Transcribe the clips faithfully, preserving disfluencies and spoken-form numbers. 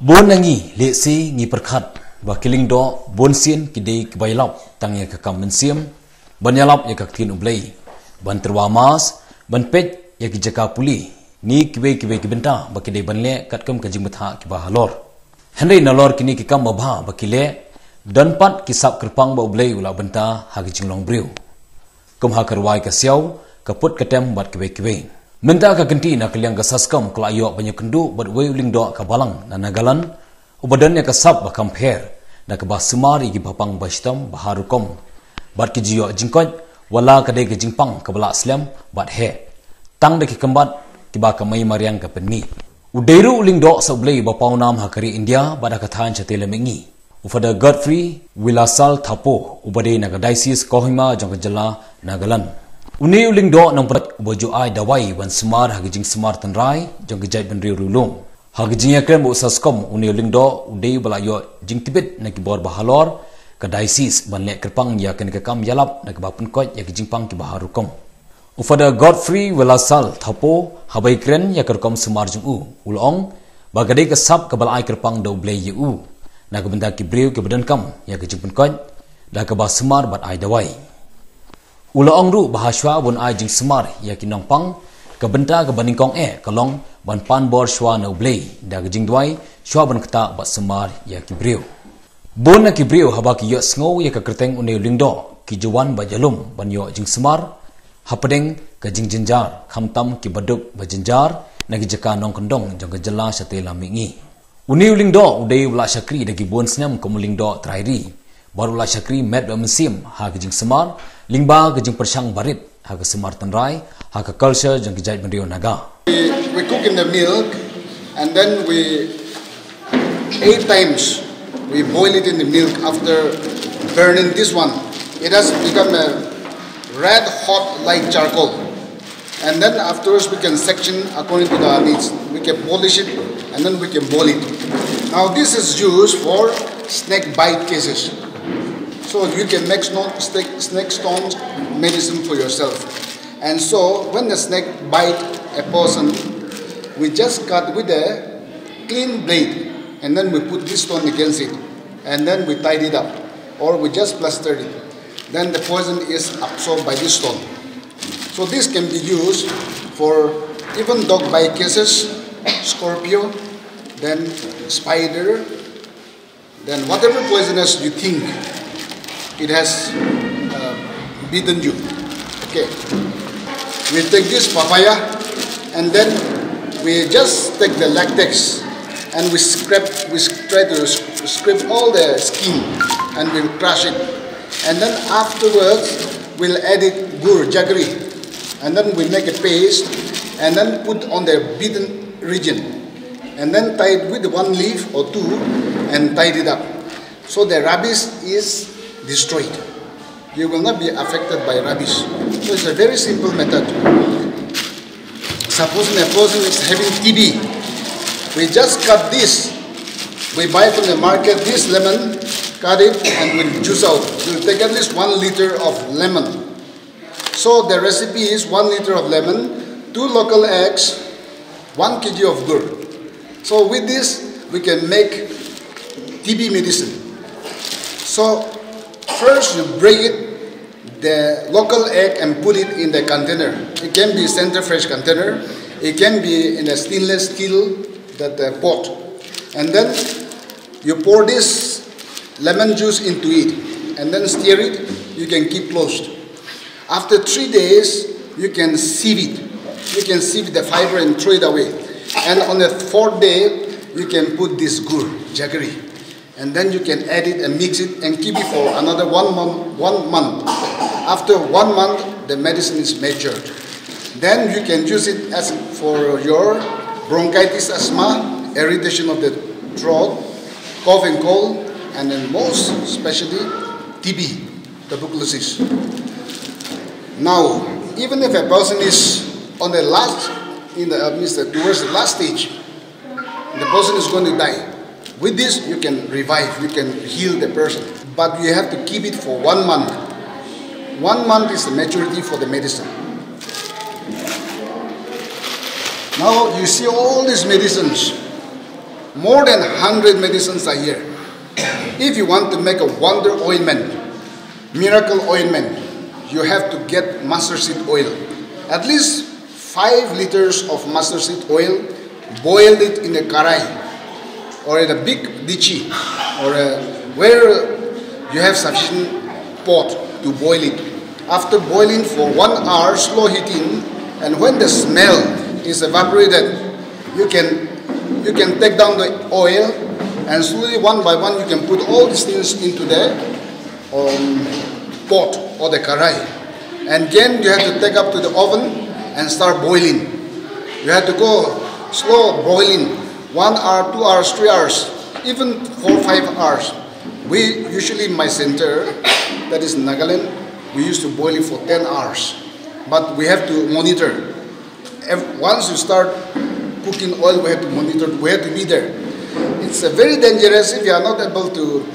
Bun na ngi lehse ngi pyrkhat ba ki lyngdoh bun sien ki dei kiba ïalap tang ïa ka kam mynsiem, ban ïalap ïa ka ktien U Blei, ban tyrwa mass, ban peit ïa ki jaka pule, ne kiwei kiwei ki bynta ba ki dei ban leh katkum ka jingbthah kiba halor. Hynrei nalor kine ki kam babha ba ki leh, don pat ki sap kyrpang ba U Blei u la bynta ha ka jinglong briew. Kum ha ka rwai ka siaw, ka put ka tem bad kiwei kiwei. Mynta ka kynti na ka liang ka SASCOM ka la ïoh ban ïakynduh bad uwei u lyngdoh ka balang na Nagaland, uba don ïa ka sap ba kham pher, da kaba sumar ïa ki bapang bashitom baha rukom. Bad ki ju ïoh jingkoit, wat la ka dei ka jingpang kaba lah slem bad heh. Tang da ki kynbat kiba ka mei mariang ka pynmih. U dei ruh u lyngdoh sah U Blei ba pawnam ha ka ri India bad ha ka thaiñ shatei lam mihngi, u Father Godfrey Vilasal Thapo, uba dei na ka Diocese Kohima jong ka jylla Nagaland. Une u lyngdoh nongpynkoit uba ju ai dawai ban sumar ha ka jingsumar tynrai jong ka jaitbynriew riewlum. Ha ka jingïakren bad u SASCOM, une u lyngdoh u dei uba la ïoh jingtbit na ki bor bahalor ka Diocese ban leh kyrpang ïa kane ka kam ïalap na kaba pynkoit ïa ki jingpang kiba ha rukom. U Father Godfrey Vilasal Thapo, haba ïakren ïa ka rukom sumar jong u, u la ong ba ka dei ka sap kaba la ai kyrpang da U Blei ïa u na ka bynta ki briew kiba donkam ïa ka jingpynkoit da kaba sumar bad ai dawai. U la ong ruh ba ha shuwa ban ai jingsumar ïa ki nongpang, ka bynta kaba nyngkong eh ka long ban pan bor shuwa na U Blei da ka jingduwai shuwa ban ktah bad sumar ïa ki briew. Bun na ki briew haba ki ïohsngew ïa ka kyrteng une u lyngdoh, ki ju wan bad ïalum ban ïoh jingsumar hapdeng ka jingjynjar, khamtam kiba duk ba jynjar na ki jaka nongkyndong jong ka jylla shatei lam mihngi. Une u lyngdoh u dei uba la shakri da ki bun snem kum u lyngdoh trai ri, bad u la shakri met bad mynsiem ha ka jingsumar lyngba ka jingpyrshang barit ha ka sumar tynrai ha ka culture jong ki jaitbynriew Naga. We, we cook in the milk, and then we, eight times we boil it in the milk after burning this one. It has become a red hot like charcoal. And then afterwards we can section according to the needs. We can polish it and then we can boil it. Now this is used for snake bite cases. So you can make sno-, snake, snake stone medicine for yourself. And so when the snake bite a person, we just cut with a clean blade and then we put this stone against it and then we tied it up or we just plaster it. Then the poison is absorbed by this stone. So this can be used for even dog bite cases, scorpio, then spider, then whatever poisonous you think it has uh, bitten you. Okay. We take this papaya and then we just take the latex and we scrape, we try to scrape all the skin and we crush it. And then afterwards, we'll add it gur, jaggery. And then we make a paste and then put on the bitten region. And then tie it with one leaf or two and tie it up. So the rubbish is destroyed. You will not be affected by rubbish. So it's a very simple method. Suppose a person is having T B, we just cut this. We buy from the market this lemon, cut it, and we'll juice out. We'll take at least one liter of lemon. So the recipe is one liter of lemon, two local eggs, one K G of gur. So with this, we can make T B medicine. So first you break it, the local egg, and put it in the container. It can be Center Fresh container. It can be in a stainless steel that uh, pot. And then you pour this lemon juice into it and then stir it. You can keep closed. After three days, you can sieve it. You can sieve the fiber and throw it away. And on the fourth day, you can put this gur, jaggery. And then you can add it and mix it and keep it for another one month. One month. After one month, the medicine is matured. Then you can use it as for your bronchitis, asthma, irritation of the throat, cough and cold, and then most especially T B, tuberculosis. Now, even if a person is on the last, in the, uh, means the, towards the last stage, the person is going to die. With this, you can revive, you can heal the person. But you have to keep it for one month. One month is the maturity for the medicine. Now you see all these medicines. More than one hundred medicines are here. If you want to make a wonder ointment, miracle ointment, you have to get mustard seed oil. At least five liters of mustard seed oil, boil it in a karai or in a big dichi or a, where you have sufficient pot to boil it. After boiling for one hour, slow heating, and when the smell is evaporated, you can you can take down the oil and slowly, one by one, you can put all these things into the um, pot or the karai. And again, you have to take up to the oven and start boiling. You have to go slow boiling, one hour, two hours, three hours, even four, five hours. We usually, in my center, that is Nagaland, we used to boil it for ten hours. But we have to monitor. Ev- Once you start cooking oil, we have to monitor, we have to be there. It's a very dangerous if you are not able to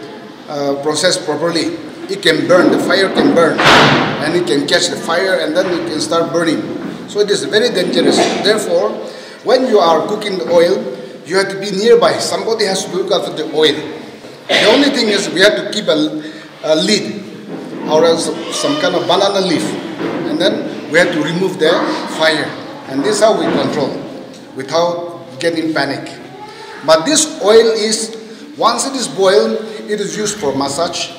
uh, process properly. It can burn, the fire can burn, and it can catch the fire, and then it can start burning. So it is very dangerous. Therefore, when you are cooking the oil, you have to be nearby. Somebody has to look after the oil. The only thing is we have to keep a, a lid or else some kind of banana leaf, and then we have to remove the fire. And this is how we control without getting panic. But this oil is, once it is boiled, it is used for massage,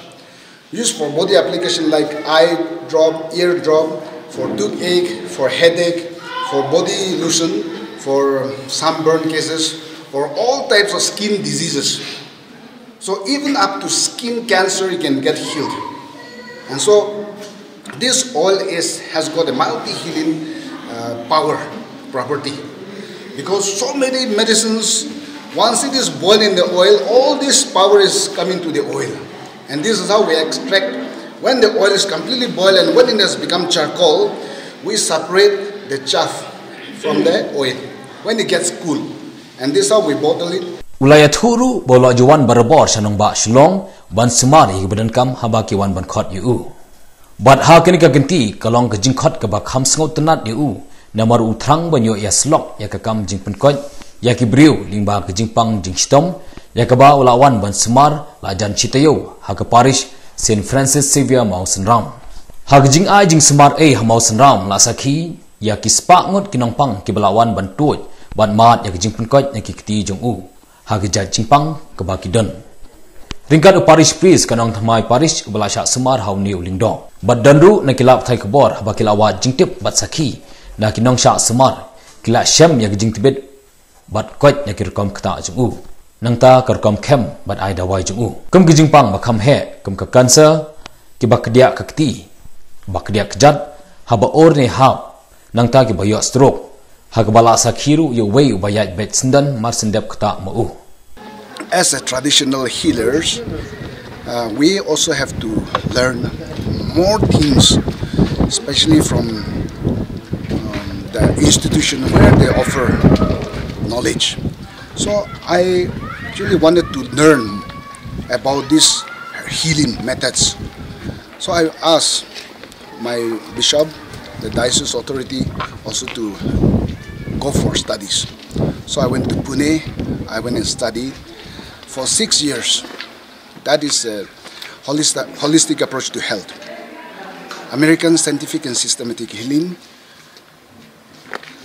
used for body application like eye drop, ear drop, for toothache, for headache, for body lotion, for sunburn cases, for all types of skin diseases. So even up to skin cancer, you can get healed. And so this oil is has got a multi-healing uh, power property, because so many medicines, once it is boiled in the oil, all this power is coming to the oil. And this is how we extract. When the oil is completely boiled and when it has become charcoal, we separate the chaff from the oil when it gets cool. And this is how we bottle it. U la ïathuh ruh ba u la ju wan barabor sha nongbah Shillong ban sumar ïa kiba donkam haba ki wan ban khot ïa u. Bad ha kane ka kynti ka long ka jingkhot kaba kham sngewtynnad ïa u, namar u thrang ban ïoh ïasyllok ïa ka kam jingpynkoit ïa ki briew lyngba ka jingpang jingshitom, ïa kaba u la wan ban sumar la jan shi taïew ha ka parish Saint Francis Xavier Mawsynram. Ha ka jingai jingsumar ei ha Mawsynram la sakhi ïa ki spah ngut ki nongpang kiba la wan ban tuid bad mad ïa ka jingpynkoit na ki kti jong u ha ka jait jingpang kaba ki don. Ryngkat u parish priest ka Nongthymmai parish uba la shah sumar ha une u lyngdoh. Bad don ruh na ki lad pathai khubor haba ki la wad jingtip bad sakhi na ki nongshah sumar ki la shem ïa ka jingtbit bad koit ïa ki rukom ktah jong u. Nangta ka rukom khem bad ai dawai jong u. Kum ki jingpang ba kham heh, kum ka cancer, kiba kdiah ka kti, ba kdiah kjat, haba ur ne hap, nangta kiba ïoh stroke. Ha kaba la sakhi ruh ïa uwei uba ïaid beit syndon mar shen dep ktah ma u. As a traditional healers, uh, we also have to learn more things, especially from um, the institution where they offer knowledge. So I really wanted to learn about these healing methods. So I asked my bishop, the diocese authority, also to go for studies. So I went to Pune, I went and studied for six years. That is a holistic, holistic approach to health. American scientific and systematic healing,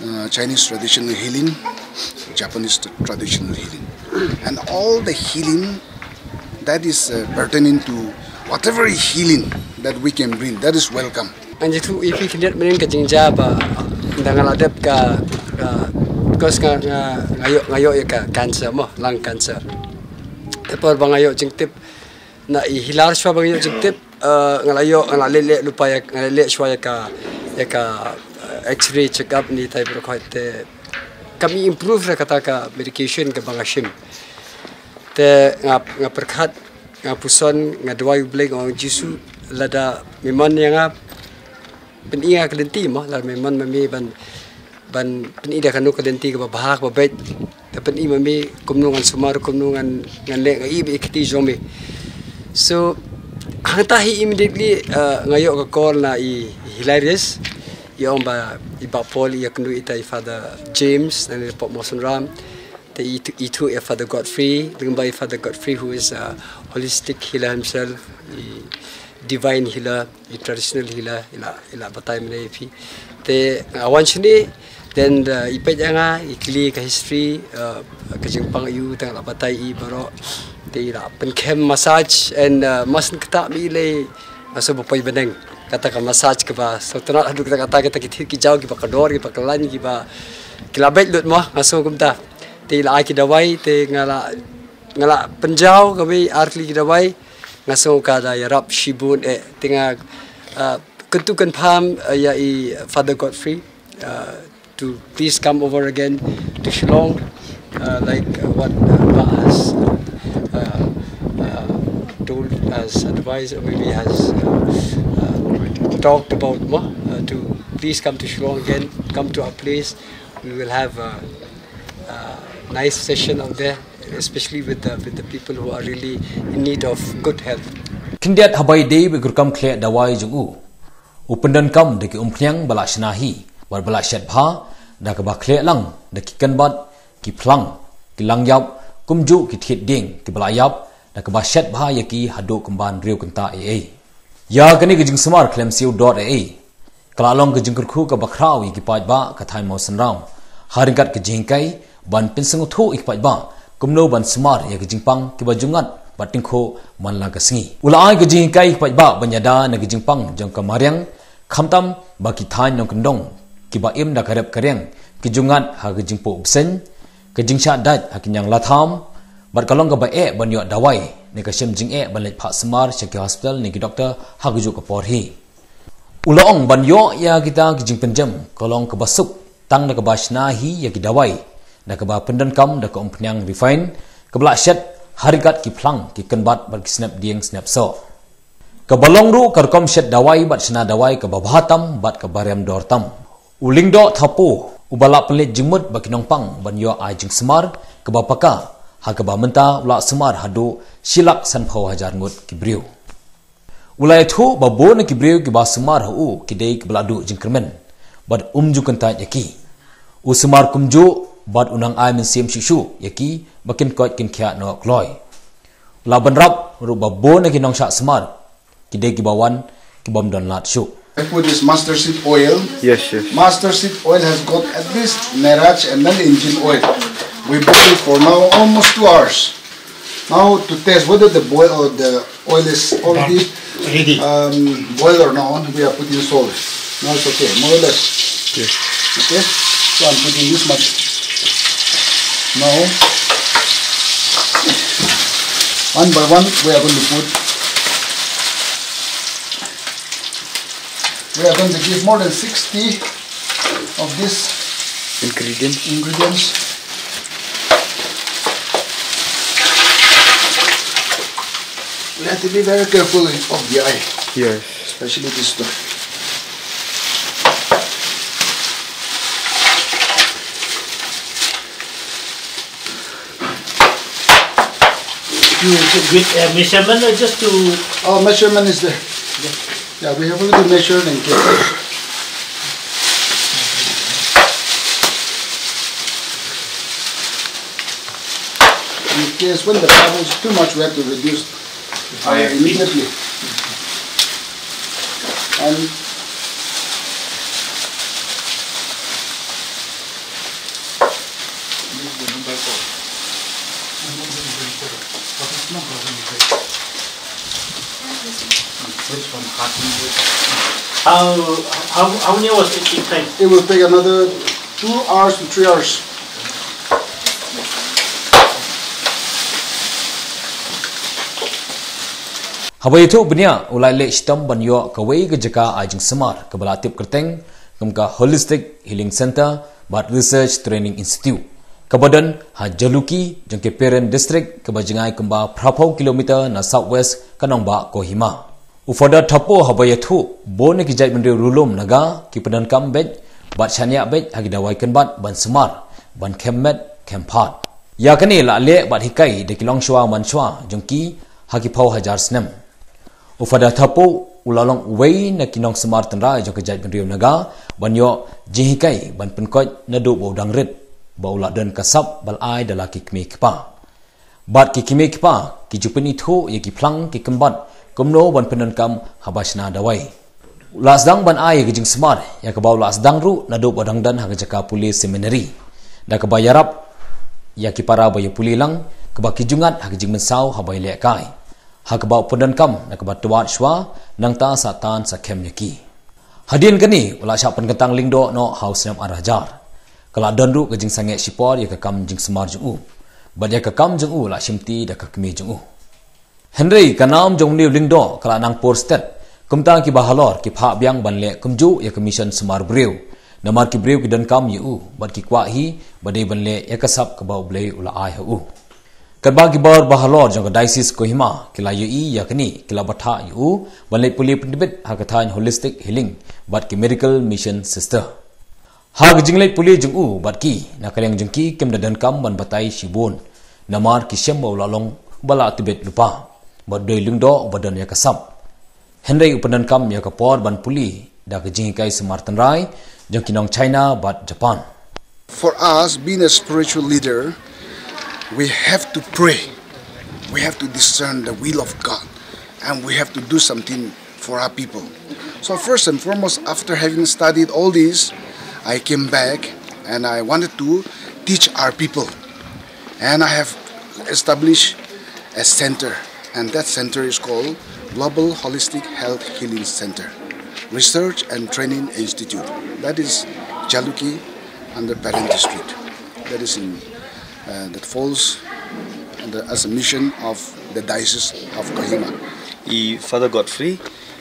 uh, Chinese traditional healing, Japanese t- traditional healing. And all the healing that is uh, pertaining to whatever healing that we can bring, that is welcome. Ngan ïathuh ïa phi khyndiat mynnin ka jingjia ba da nga la dep ka, ka, because nga, nga, nga ïoh, nga ïoh ïa ka cancer mo, lung cancer. Te por ba nga ïoh jingtip na i healer shuwa ba nga ïoh jingtip, eh, nga la ïoh, nga la leh leh lypa ïa, nga la leh shuwa ïa ka, ïa ka, eh, X-ray check up ne tai baroh khoit te kam i improve da kata ka medication kaba nga shim. Te nga, nga pyrkhat, nga puson, nga duwai U Blei, nga ong Jisu, lada me mon ïa nga, pyni ïa nga ka lynti mo, lada me mon ma me ban, ban pyni da kano ka lynti kaba bha kaba beit. Te pyni ma me kumno ngan sumar, kumno ngan, ngan leh, nga ïohi ba i kti jong me. So hangta hi immediately, eh, nga ïoh ka call na i Hilarius, i ong ba i Bah Paul i ïakynduh ïa i Father James na ne pop Mawsynram. Te i thuh, i thuh ïa Father Godfrey, lyngba i Father Godfrey, who is a holistic healer himself, i divine healer, i traditional healer, i la, i la batai mynne ïa phi. Te nga wan shane, then, uh, i peit ïa nga, i kylli ka history, uh, ka jingpang aïu, te nga la batai i baroh. Te i la pynkhem massage, and, uh, mar shen kata ma i lei, nga sngew ba poi bneng. Kata ka massage kaba sngewtynnat haduh katta katta, kita ki thied ki jaw kiba kordor, kiba kyllain, kiba, ki la beit lut mo, nga sngew kumta. Te i la ai ki dawai, te nga la, nga la pynjaw kawei ar tylli ki dawai, nga sngew ka da ïarap shibun eh. Te nga, uh, kyntu kynpham, uh, ïa i Father Godfrey, uh, to please come over again to Shillong, uh, like, uh, what, uh, Bah has, uh, uh, uh, told, has advised, or maybe has, uh, uh, talked about mo, uh, to please come to Shillong again, come to our place. We will have a, a nice session out there, especially with the, with the people who are really in need of good health. Khyndiat haba ïadei bad ka rukom khleh dawai jong u, u pyndonkam da ki umphniang ba la shna hi bad ba la shet bha, da kaba khleh lang da ki kynbat, ki phlang, ki lang ïap, kumjuh ki thied dieng kiba la ïap, da kaba shet bha ïa ki haduh kumban hynriew kynta ei ei. Ïa kane ka jingsumar khlem siew dor ei ei, ka la long ka jingkyrkhu kaba khraw ïa ki paidbah ka thaiñ Mawsynram, ha ryngkat ka jinghikai ban pynsngewthuh ïa ki paidbah kumno ban sumar ïa ka jingpang kiba ju ngat bad tyngkhuh man la ka sngi. U la ai ka jinghikai ïa ki paidbah ban ïada na ka jingpang jong ka mariang, khamtam ba ki thaiñ nongkyndong kiba im da ka rep ka riang ki ju ngat ha ka jingpuh bseiñ, ka jingshah dait ha ki ñiang latham, bad ka long kaba eh ban ïoh dawai ne ka shem jingeh ban leit phah sumar sha ki hospital ne ki doktor ha kajuh ka por hi. U la ong ban ïoh ïa kita ki jingpynjem ka long kaba suk tang da kaba shna hi ïa ki dawai, da kaba pyndonkam da ka umphniang refine kaba la shet ha ryngkat ki phlang, ki kynbat bad ki snep dieng snep soh. Kaba long ruh ka rukom shet dawai bad shna dawai kaba bha tam bad kaba rem dor tam. U Lyngdoh Thapo, uba la pynleit jingmut bad ki nongpang ban ïoh ai jingsumar kaba paka, ha kaba mynta u la sumar haduh shi lak sanphew hajar ngut ki briew. U la ïathuh ba bun na ki briew kiba sumar ha u ki dei kiba la duh jingkyrmen bad um ju kyntait ïa ki. U sumar kumjuh bad u nang ai mynsiem shuh shuh ïa ki ba kin koit kin khiah noh kloi. U la bynrap ruh ba bun na ki nongshah sumar ki dei kiba wan ki bym don lad shuh. I put this mustard seed oil. Yes, yes. Mustard seed oil has got at least Maharaj and then engine oil. We boil it for now almost two hours. Now to test whether the boil or the oil is already, ready, um, boiled or not, we are putting salt. Now it's okay, more or less. Yes. Okay, so I'm putting this much. Now, one by one, we are going to put, we are going to give more than sixty of these ingredients. Ingredients. We have to be very careful of the eye. Yes. Especially this stuff. You with, uh, measurement or just to... Our measurement is there. Yeah, we have already measured and kept. In case when the bubbles is too much, we have to reduce the fire immediately. And how, how, how many hours it, it takes? It will take another two hours to three hours. Haba ïathuh bniah, u la leit shitom ban ïoh kawei ka jaka ai jingsumar kaba la tip kyrteng kum ka Holistic Healing Centre bad Research Training Institute, kaba don ha Jalukie jong ka Peren District, kaba jngai kumba phra phew kilometer na southwest ka nongbah Kohima. U Father Thapo haba ïathuh, bun na ki jaitbynriew riewlum Naga ki pyndonkam beit bad shaniah beit ha ki dawai kynbat ban sumar, ban khem met khem phad. Ïa kane la leh bad hikai da ki longshuwa manshuwa jong ki ha ki phew hajar snem. U Father Thapo u la long uwei na ki nongsumar tynrai jong ka jaitbynriew Naga ban ïoh jinghikai ban pynkoit naduh ba u dang rit. ba u la don ka sap ba la ai da la ki kmie kpa. Bad ki kmie kpa ki ju pynithuh ïa ki phlang ki kynbat kumno ban pyndonkam haba shna dawai. U la sdang ban ai ïa ka jingsumar ïa kaba u la sdang ruh naduh ba dang don ha ka jaka pule seminary, da kaba ïarap ïa ki para ba ïa pule lang, kaba ki ju ngat ha ka jingmynsaw haba ïalehkai. Ha kaba u pyndonkam na kaba twad shuwa, nangta sa tan sa khem ïa ki. Hadien kane u la shah pynkyntang lyngdoh noh ha u snem ar hajar. Ka la don ruh ka jingsangeh shipor ïa ka kam jingsumar jong u, bad ïa ka kam jong u la shimti da ka kmie jong u. Hynrei ka nam jong une u lyngdoh ka la nang por stet, kumta kiba halor ki phah biang ban leh kumjuh ïa ka mission sumar briew. Namar ki briew ki donkam ïa u, bad ki kwah hi ba dei ban leh ïa ka sap kaba U Blei u la ai ha u. Katba ki bor ba halor jong ka Diocese Kohima ki la ïohi ïa kane, ki la batai ïa u ban leit pule pyntbit ha ka thaiñ Holistic Healing bad ki Medical Mission Sister. Ha ka jingleit pule jong u bad ki, na ka liang jong ki kim da donkam ban batai shibun, namar ki shem ba u la long ba la tbit lypa, bad u dei lyngdoh ba don ïa ka sap. Hynrei u pyndonkam ïa ka por ban pule da ka jinghikai sumar tynrai jong ki nong China bad Japan. For us, being a spiritual leader, we have to pray. We have to discern the will of God. And we have to do something for our people. So, first and foremost, after having studied all this, I came back and I wanted to teach our people. And I have established a center, and that center is called Global Holistic Health Healing Center Research and Training Institute. That is Jalukie under Parent District. That is in uh, that falls under, as a mission of the Diocese of Kohima. I Father Godfrey,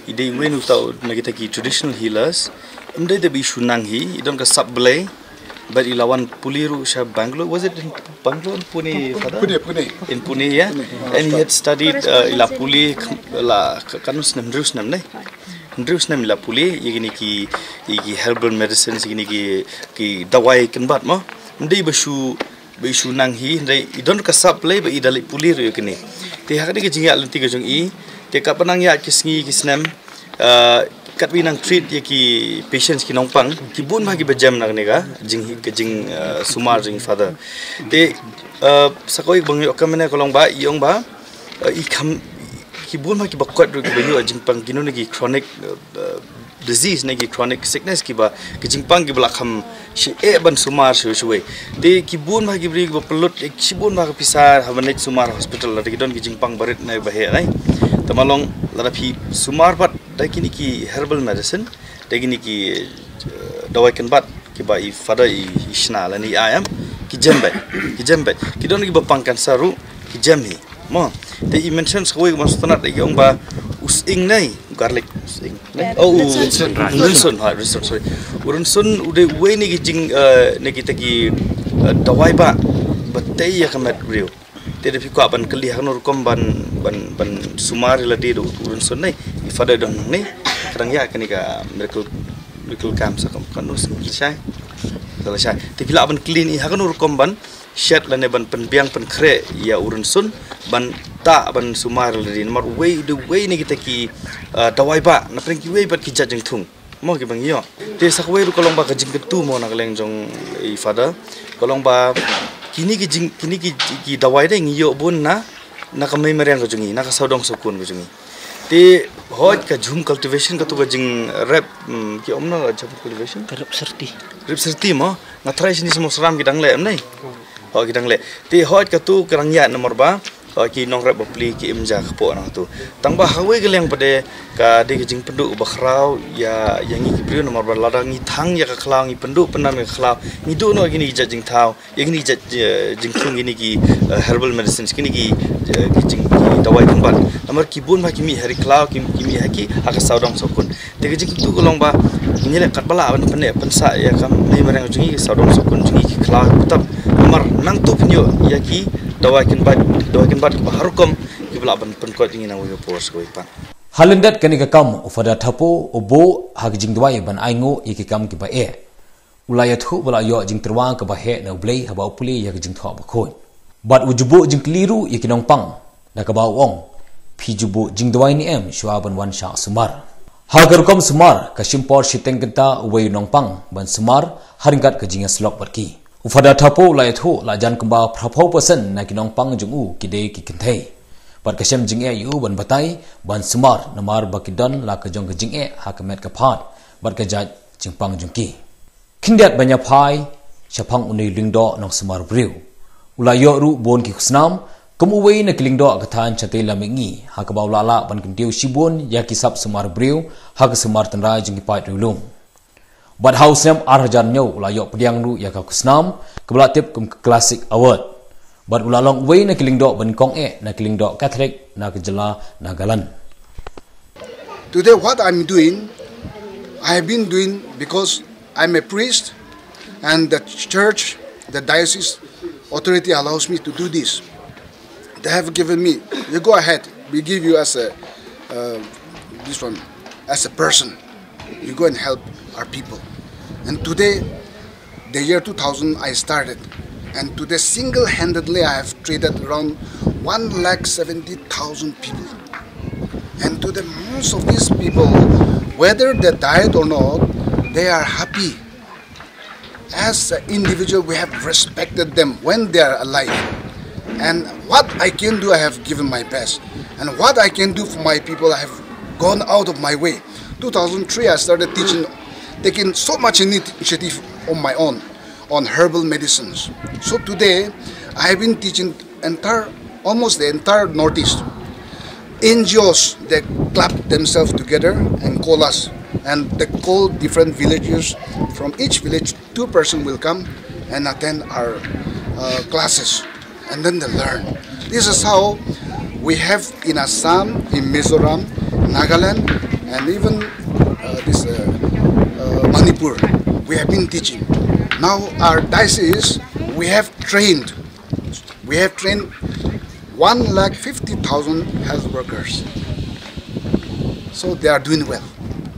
i dei wei na uta na kita ki traditional healers. Em dei da bi shunang hi, i don ka sap Blei. But i la wan pule ruh sha Bangalore. Was it in Bangalore, in Pune, Father? Pune, Pune. In Pune, yeah. Pune. And he had studied uh, i la pule la kanu snem hynriew snem ne. Hynriew snem i la pule, i kini ki, i ki herbal medicines, i kini ki, ki dawai kynbat mo. Em dei ba shu ba i shu nang hi, hynrei i don ka sap Blei ba i da leit pule ruh ïa kane. Te ha kane ka jingïaid lynti ka jong i, te katba nang ïaid ki sngi ki snem, uh, katba i nang treat ïa ki patients ki nongpang, ki bun bha kiba jem na kane ka jing, ka jing uh, sumar jong i Father. Te uh, sa kawei ba nga ïoh ka mynne ka long ba i ong ba uh, i kham ki bun bha kiba kot ruh kiba ïoh jingpang kino ne ki chronic uh, uh, disease ne ki chronic sickness kiba ki jingpang kiba la kham shi eh ban sumar shu shu. Te ki bun bha ki briew kiba pynlut eh, shi bun bha ka pisa ha ban leit sumar hospital, lada ki don ki jingpang barit ne ba heh nai. Te ma long lada phi sumar pat da kini ki herbal medicine, da kini ki uh, dawai kynbat kiba i Father i, i shna lane i ai em, ki jem bad, ki jem bad. Ki don kiba pang cancer ruh, ki jem hi. Mo, te i mention sa kawei ka ban sngewtynnat da ki ong ba u sying ne, garlic, u sying ne. Oh, u rynsun, ha, rynsun, sorry. U rynsun u dei uwei ne ki jing, uh, ne kita ki uh, dawai ba ba tei ïa ka met briew. Te da phi kwah ban kylli ha kano rukom ban ban ban sumar ïa lade da u rynsun ne, i Father don ne. Ka dang ïa kane ka miracle miracle camp sa kam kano sngewtynnat. Te phi lah ban kylli ne ha kano rukom ban shet lane ban pynbiang pynkhreh ïa u rynsun ban tah ban sumar ïa lade, namar uwei u dei uwei ne kita ki uh, dawai ba na pdeng kiwei pat ki jait jingthung mo kiba ngi ïoh. Te sa kawei ruh ka long ba ka jingkyntu mo na ka liang jong i Father, ka long ba kini ki jing, kini ki, ki dawai de ngi ïoh bun na na ka mei mariang ka jong ngi, na ka sawdong sawkun ka jong ngi. Te hooid ka jhum cultivation katu ka jingrep, mm, ki ong na ka jhum cultivation? Ka rep syrti. Rep syrti mo. Nga tharai shini sha Mawsynram ki dang leh em ne? Hooid ki dang leh. Te hooid katu ka dang ïaid namar ba hooid ki nongrep bapli ki im ja kpoh na katu. Tang ba ha kawei ka liang pat de ka dei ka jingpynduh ba khraw ïa ïa ngi ki briew namar ba lada ngi thang ïa ka khlaw, ngi pynduh pynnam ïa ka khlaw, ngi duh noh kini ki jait jingthaw, ïa kini ki jait, eh, jingthung, kini ki, eh, herbal medicines, kini ki, eh, ki jing, ki dawai kynbat. Namar ki bun ba ki mih ha ri khlaw, ki, ki mih ha ki ha ka sawdong sawkun. Te ka jingkyntu ka long ba ngi leh katba lah ban pynneh pynsah ïa ka mei mariang jong ngi, ka sawdong sawkun jong ngi, ki khlaw ki btap. Namar nangta phin ïoh ïa ki dawai kynbat, dawai kynbat kiba har rukom kiba lah ban pynkoit ïa ngi na kawei ka por sha kawei pat. Ha lyndet kane ka kam, u Father Thapo u buh ha ka jingduwai ban ainguh ïa ki kam kiba eh. U la ïathuh ba la ïoh jingtyrwa kaba heh na U Blei haba u pule ïa ka Jingthoh Bakhuid. Bad u ju buh jingkylli ruh ïa ki nongpang, da kaba u ong, phi ju buh jingduwai ne em shuwa ban wan shah sumar. Ha ka rukom sumar, ka shim por shiteng kynta uwei u nongpang ban sumar ha ryngkat ka jingïasyllok bad ki. U Fada Thapo u la ïathuh la jan kumba phra phew percent na ki nongpang jong u ki dei ki kynthei. Bad ka shem jingeh ïa u ban batai, ban sumar, namar ba ki don la ka jong ka jingeh ha ka met ka phad bad ka jait jingpang jong ki. Khyndiat ban ïa phai shaphang une u lyngdoh nongsumar briew, u la ïoh ruh bun ki khusnam kum uwei na ki lyngdoh ka thaiñ shatei lam mihngi, ha kaba u la lah ban kyntiew shibun ïa ki sap sumar briew ha ka sumar tynrai jong ki paid riewlum. Bad ha u snem ar hajar hynñiew u la ïoh pdiang ruh ïa ka khusnam kaba la tip kum ka Classic Award. Bad u la long uwei na ki lyngdoh banyngkong eh na ki lyngdoh Catholic na ka jylla Nagaland. Today, what I'm doing, I have been doing because I'm a priest, and the church, the diocese authority allows me to do this. They have given me, you go ahead, we give you as a, uh, this one, as a person. You go and help our people. And today, the year two thousand, I started. And today, single handedly, I have treated around one lakh seventy thousand people. And today, most of these people, whether they died or not, they are happy. As an individual, we have respected them when they are alive. And what I can do, I have given my best. And what I can do for my people, I have gone out of my way. two thousand three, I started teaching, taking so much initiative on my own on herbal medicines. So today, I have been teaching entire, almost the entire Northeast. N G Os, they club themselves together and call us. And they call different villages. From each village, two person will come and attend our uh, classes. And then they learn. This is how we have in Assam, in Mizoram, Nagaland, and even uh, this uh, uh, Manipur. We have been teaching. Now our diocese, we have trained, we have trained one lakh fifty thousand health workers. So they are doing well.